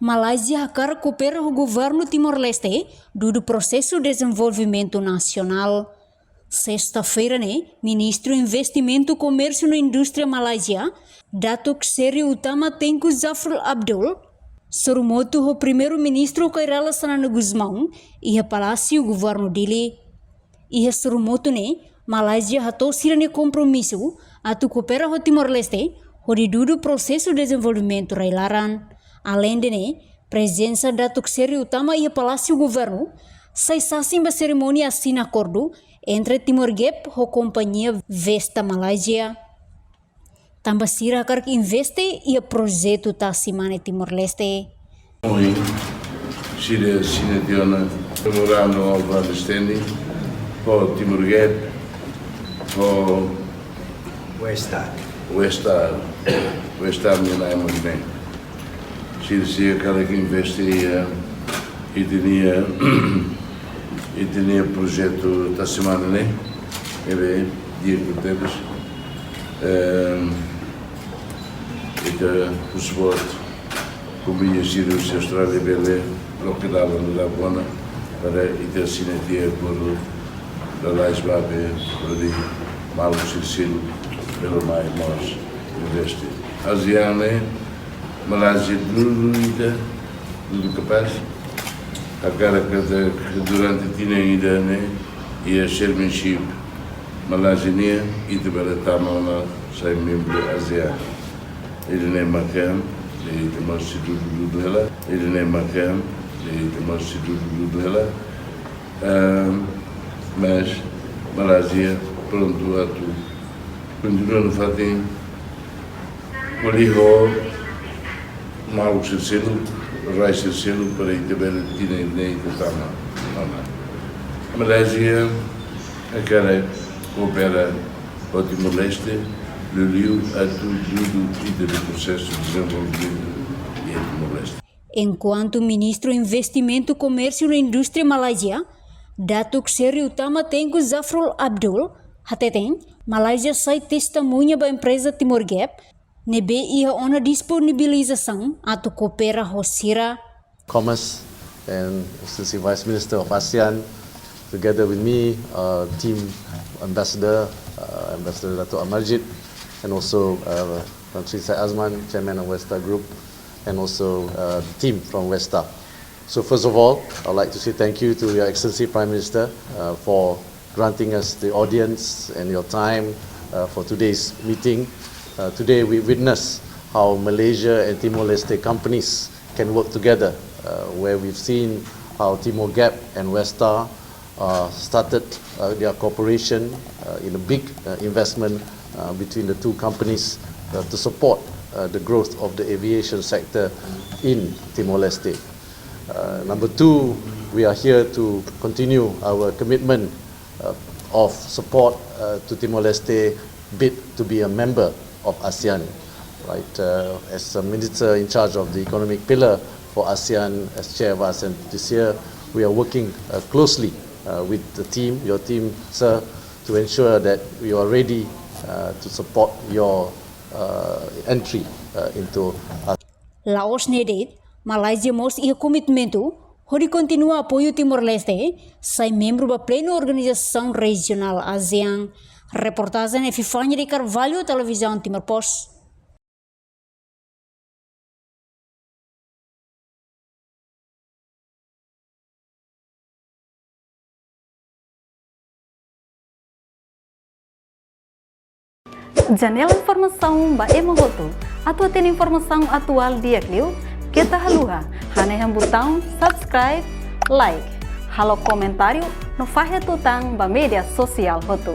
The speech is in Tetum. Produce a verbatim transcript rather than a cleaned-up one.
Malázia hakarak koopera ho governu Timor-Leste dudu prosesu dezenvolvimentu nasionál. Sesta-feira ne'e, Ministru Investimentu, Komérsiu no Indústria Malázia, Datuk Seri Utama Tengku Zafrul Abdul, sorumutu ho Primeiru-Ministru Kay Rala Xanana Gusmão iha Palásiu Governu Dili. Iha sorumutu ne'e, Malázia hato'o sira-nia kompromisu atu koopera ho Timor-Leste hodi dudu prosesu dezenvolvimentu rai-laran. Aleinde ne'e, prezensa Datuk Seri Utama iha Palásiu Governu sai sasin ba serimónia asina akordu entre Timor Gap ho kompañia Vesta Malázia. Tanba sira hakarak investe iha projetu tasi mane Timor-Leste. Ohin, sira asina tiha ona Memorandum of Understanding ho Timor Gap, ho Westar. Westar, Westar nia na'in mak ne'e. Sira, sira hakarak investe iha, iha ita-nia, iha ita-nia projetu tasi mane ne'e, ne'ebé di'ak tebes. Ehm, ita husu boot kompañia sira husi Austrália bele loke dalan ida-ne'e ona para ita asina tiha akordu lalais ba be hodi maluk sira seluk bele mai mós investe. ASEAN ne'e, Malázia dudu ita, dudu kapás. Hakarak katak durante tinan ida ne'e, iha chairmanship Malázia nian, ita bele tama ona sai membru ASEAN. Ida-ne'e maka, ita mós sei dudu dudu hela. Ida-ne'e maka, ita mós sei dudu dudu hela. Ehm, mas Malázia prontu atu kontinua nafatin ko'alia ho maluk sira seluk, rai sira seluk para ita bele tinan ne'e ita tama ona. Malázia hakarak koopera ho Timor-Leste, liuliu atu dudu ita-nia prosesu dezenvolvimentu iha Timor-Leste. Enkuantu Ministru Investimentu, Komérsiu no Indústria Malázia, Datuk Seri Utama Tengku Zafrul Abdul, hateten, Malázia sai testemuña ba empreza Timor Gap, ne'ebé iha ona disponibilizasaun atu koopera ho sira. Commerce and Executive Vice Minister of ASEAN, together with me, uh, team ambassador, uh, Ambassador Datuk Amarjit, and also, uh, Tan Sri Syed Azman, Chairman of Westar Group, and also, uh, the team from Westar. So first of all, I'd like to say thank you to Your Excellency Prime Minister, uh, for granting us the audience and your time, uh, for today's meeting. Uh, today we witness how Malaysia and Timor-Leste companies can work together, uh, where we've seen how Timor Gap and Westar, uh, started, uh, their cooperation, uh, in a big, uh, investment, uh, between the two companies, uh, to support, uh, the growth of the aviation sector in Timor-Leste. Uh, number two, we are here to continue our commitment, uh, of support, uh, to Timor-Leste bid to be a member of ASEAN. Right, uh, as a minister in charge of the economic pillar for ASEAN, as chair of ASEAN this year, we are working, uh, closely, uh, with the team, your team, sir, to ensure that we are ready, uh, to support your, uh, entry, uh, into ASEAN. La'ós ne'e de'it, Malázia mós iha komitmentu hodi kontinua apoiu Timor-Leste sai membru ba plenu organizasaun rejionál ASEAN. Reportajen Epifania de Carvalho, Televizaun Timor Post. Janela informasaun ba ema hotu. Atu hatene informasaun atuál di'ak liu, keta haluha hanehan butaun subscribe, like, halo komentáriu no fahe tutan ba média sosiál hotu.